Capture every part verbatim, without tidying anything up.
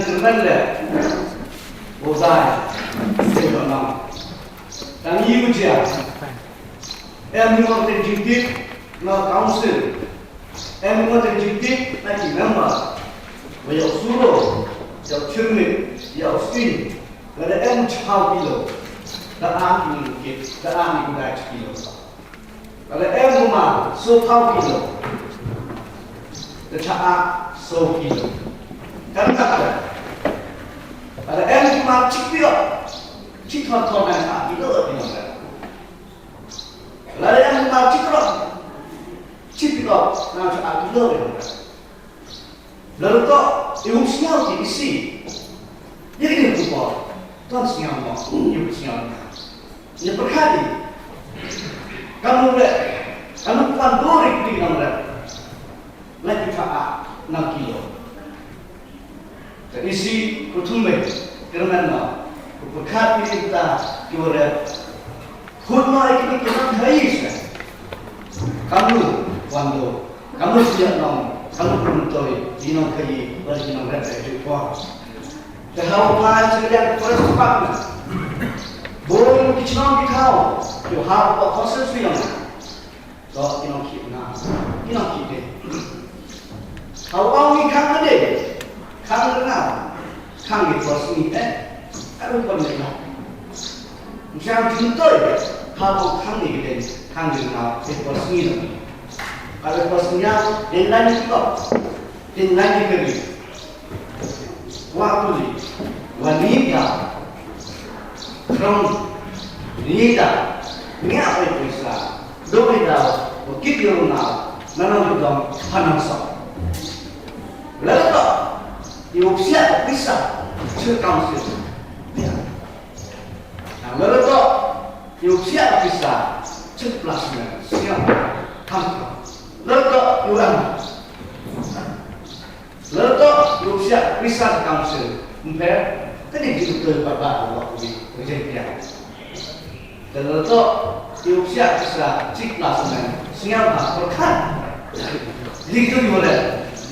Kyrmen le, wow dai, se no nang. Tang i u jia. Em ni mo te jingtip na council. Em ni mo te jingtip na ki member. Wa yow suro, yow chirmit, yow sting. Lada em chiphaw kilo, da a ki kit, da a ki kudai chi kilo. Lada em u ma sophaw kilo, da cha a so kilo. Kan kata, lada em u ma chipiro, chithon thon na cha a kilo, kilo. Lada em u ma chipiro, chipiro, na cha a kilo, kilo. Lada toh, i um sñiaw ki isi. Ye ki ni ku por. Ton sñiaw mo, i um sñiaw na. Ye pyrkhat i. Kam le, kam pan duri ki nam le. La ki pha a, na kilo. Te isi, ku thum me, kyrmen no. Ku pyrkhat i ta, ki ware. Khut ma i ki ki nang hai se. Kamnu, wando, kamnu siya nong, kamnu kumtoi, i nong kai, bali i nong rep rep rep por. Te hau ma i sila yang press department. Boi ki chnong ki thau, yo hau ko konsep sila. To ki nong ki na, ki nong ki de. Hau au ni khang de, khang de na, khang de pos ni eh, aru pon de na. Jam jintoi, hau au khang de de, khang de na, de pos ni na. Aru pos ni ya, de na ni ko, de na ni kari. Wa puli, wa ni da. Krong, ni da. Ngi a pai pisa. Do ni da, wa kit yo na. Manang dong, hanang sa. Lada toh, i u psiah pisa, chi council. Ya. Na lada toh, i u psiah pisa, chi plus na, siang, kam. Lada toh, i u ram. Lada toh, i u psiah pisa chi council. Mpe, kani jingtoi pat ba, wa ku di, wa jingpia. Te lada toh, i u psiah pisa, chi plus na, siang, ha, pyrkhat. Li tu yu le,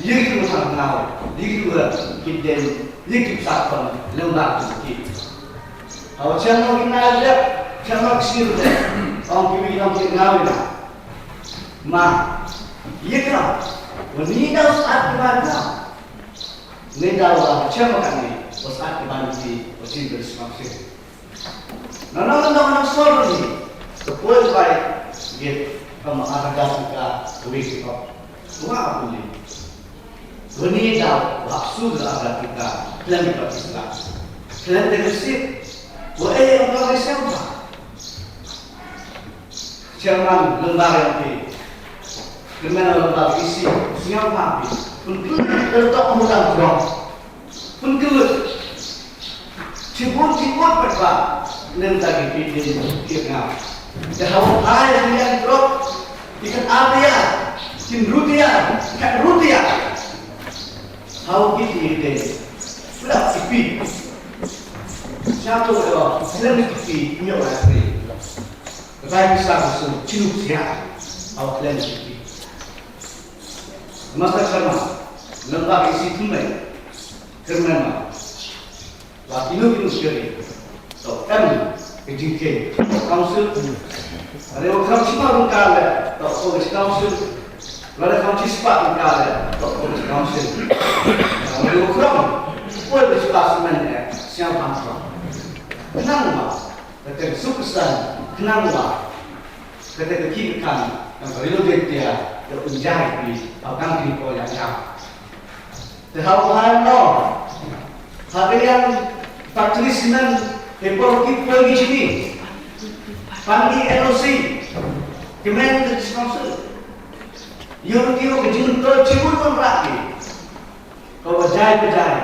li tu thang nau, li tu le, ki den, li tu sa kon, lem ba tu ki. Aw chang no ki na le, chang no ki le, ong ki wi ong ki na wi na. Ma, ye ka, wa ni da us at ki ban ka. Ni da wa chang no ka ni, us at ki ban ki, wa chin ber sma ki. Na na na na sorry. Ka poi bai, ye, ka ma ada ka ka, ka wi ki ko. Wa puli. Wani da wa su da da kita, plan di Pakistan. Plan di Mesir. Wa eh, ang kami siapa? Chairman lembaga yang pi. Kemana lembaga isi, siapa pi? Untuk tertok mudah drop. Pynkylla. Chibun chibun pat ba. Nym ta ki pidin ki nga. Te hawa phai ki yang drop. Ki kat atia. Kin rutia. Kat rutia. Hawa ki pidin. Pula ki pi. Siapa tu? Sila ni ki pi. Nyo la pi. Katai ki sa su chinu sia. Hawa klen ki pi. Master Sharma. Lembaga isi tumai. Kyrmen ma. Wa kinu kinu kiri. To em ka jingkhein. Council. Are wa kham chima rung ka le. To ko ka council. Lada kham chi spah rung ka le. To ko ka council. Are wa kham. Poi ka spah semen eh. Siang pang kham. Khnang ma. Kata ka suk ka san. Khnang ma. Kata ka ki ka kan. Kan ka rilo dia. Ka unjai ki. Au kan ki ko ya ya. Te hau han no. Hagrian factory cement, he por ki poi ki chini. Pan ki N O C. Ki men ki sponsor. Yo ki yo ki jing to chibun kon rak ki. Ko ba jai ba jai.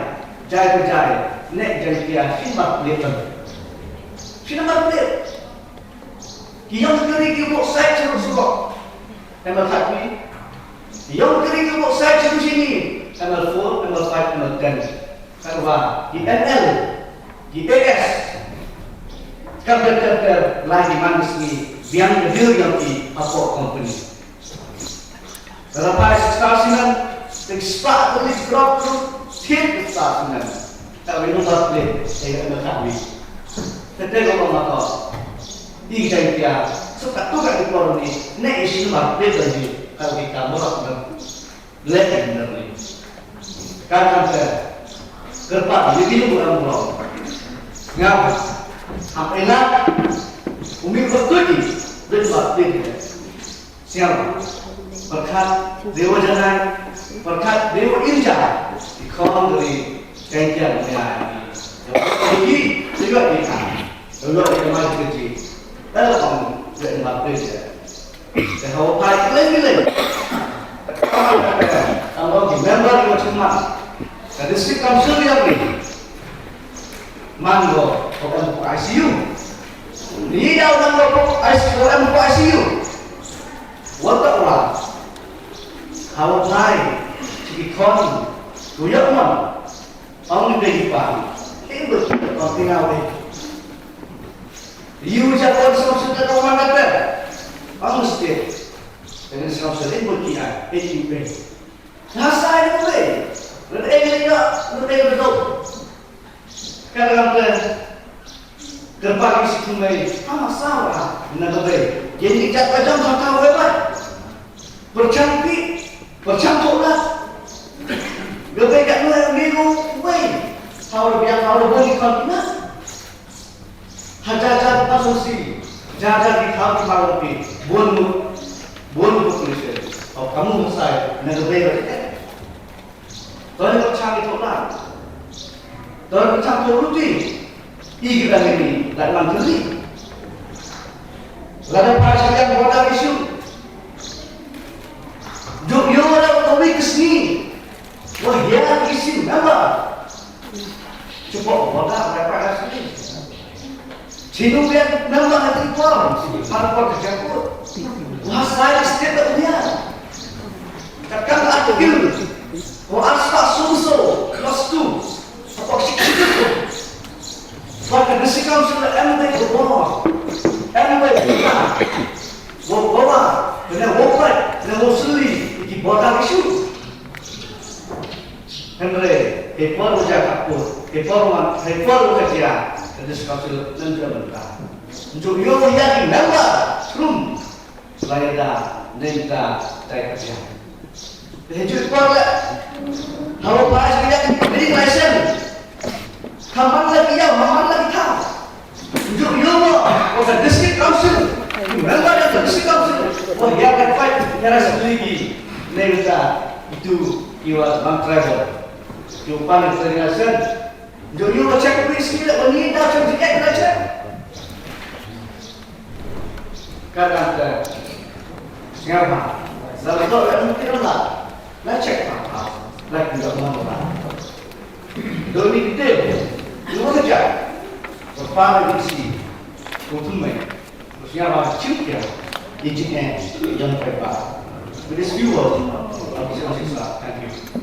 Jai ba jai. Nek jai kia, shin bar plate. Shin bar plate. Ki yong kari ki bok sai chiru suko. M L thirty. Ki yong kari ki bok sai chiru chini. M L four, M L five, M L ten. Karwa, ki M L, ki A S. Kar kar kar kar, lai ki man ki sngi, biang ka deal yong ki hapoh company. Rapai star sinan, tik spah tu tik drop tu, thied star sinan. Ka wi number plate, eh, ka number plate. Tete ko ma ko. I Jaiñtia, so ka tu ka i por ni, ne i si number plate ni, ka wi ka mo ka number plate ni. Ka kan te, kerpa ni di bu am bro. Ngam, am ena, umi ko tu di, number plate ni. Siang, pyrkhat deiwa janai, pyrkhat deiwa imja, i khon dari Jaiñtia ni ai. Yang pergi, juga di kan. Lalu di kemai kerja. Dalam kong, dia empat kerja. Saya hawa pai keliling-keliling. Kalau di member yang cuma, dari si council yang ni, man ko, ko em ko I C U. Ni daw man ko I C U, ko em ko I C U. Wa ta wa. Hawa pai, chi ki khon, ku yak man. Ong ni pe ki pa. Ling bot ki, ong ti ngaw ni. Yu ja kon song su ta ko man ta. Ong state. Tene song su ling bot ki ai, pe ki pe. Nga sai ni ko be. Ngan eng ni nga, ngan eng ni ko. Ka dang te, kyrpad i si tu mei, ama sawa, na ka bei. Yen i jat ka jam ha ka wei bai. Pyrchang pi, pyrchang thoh la. Ka bei ka ngai ni ko wei. Hau biang, hau boni kan na. Ha ja ja ka song si, ja ja ki kham ki ma pi. Bon mu, bon mu population. Au kamu ha sai, na ka bei ba te. Toh ni pyrchang i thoh la. Toh ni pyrchang thoh ruti. I ki dang ni, la man tu ni. Lada pa sa yang border issue. Juk yo da ko wi ki sni. Wa ya ki sni naba. Chupa border da pa sni. Chinu ya namba hati por, par por ka jangkut. Wa sai state da unia. Takkan atkil. Ko arspah sumso, clause two. Apa sik sik. Wa ka district council em de ko bor. Em de ko bor. Wo bor. Kena wo pat, kena wo suli, ki border issue. Hynre, hei por u ja ka put, hei por u man, hei por u ka jia, ka district council nang jia mynta. Njuk yo ya ki member, rum, la ya da, neng da, dai ka jia. Hei juk por le, hawa pa ya ki ding license. Haman la ki ya, haman la ki tha. Juk yo mo, o ka district council. Member da ka district council. Wa ya ka fight, ya ra sendiri ki. Neng da, itu, iwa, bang tribal. Juk pan, itu ya sen. Juk yo mo check, please, ki la, ni da, check, check, check. Kadang te, sngewbha. Lada toh leh mungkin la, la check pa, la kynda mo la. Doi ni kite, ni mo kerja. Kepala isi, kutum mai. Sngewbha chim kia, ijin eh, yang pepa. With this few words, I'll be saying, thank you.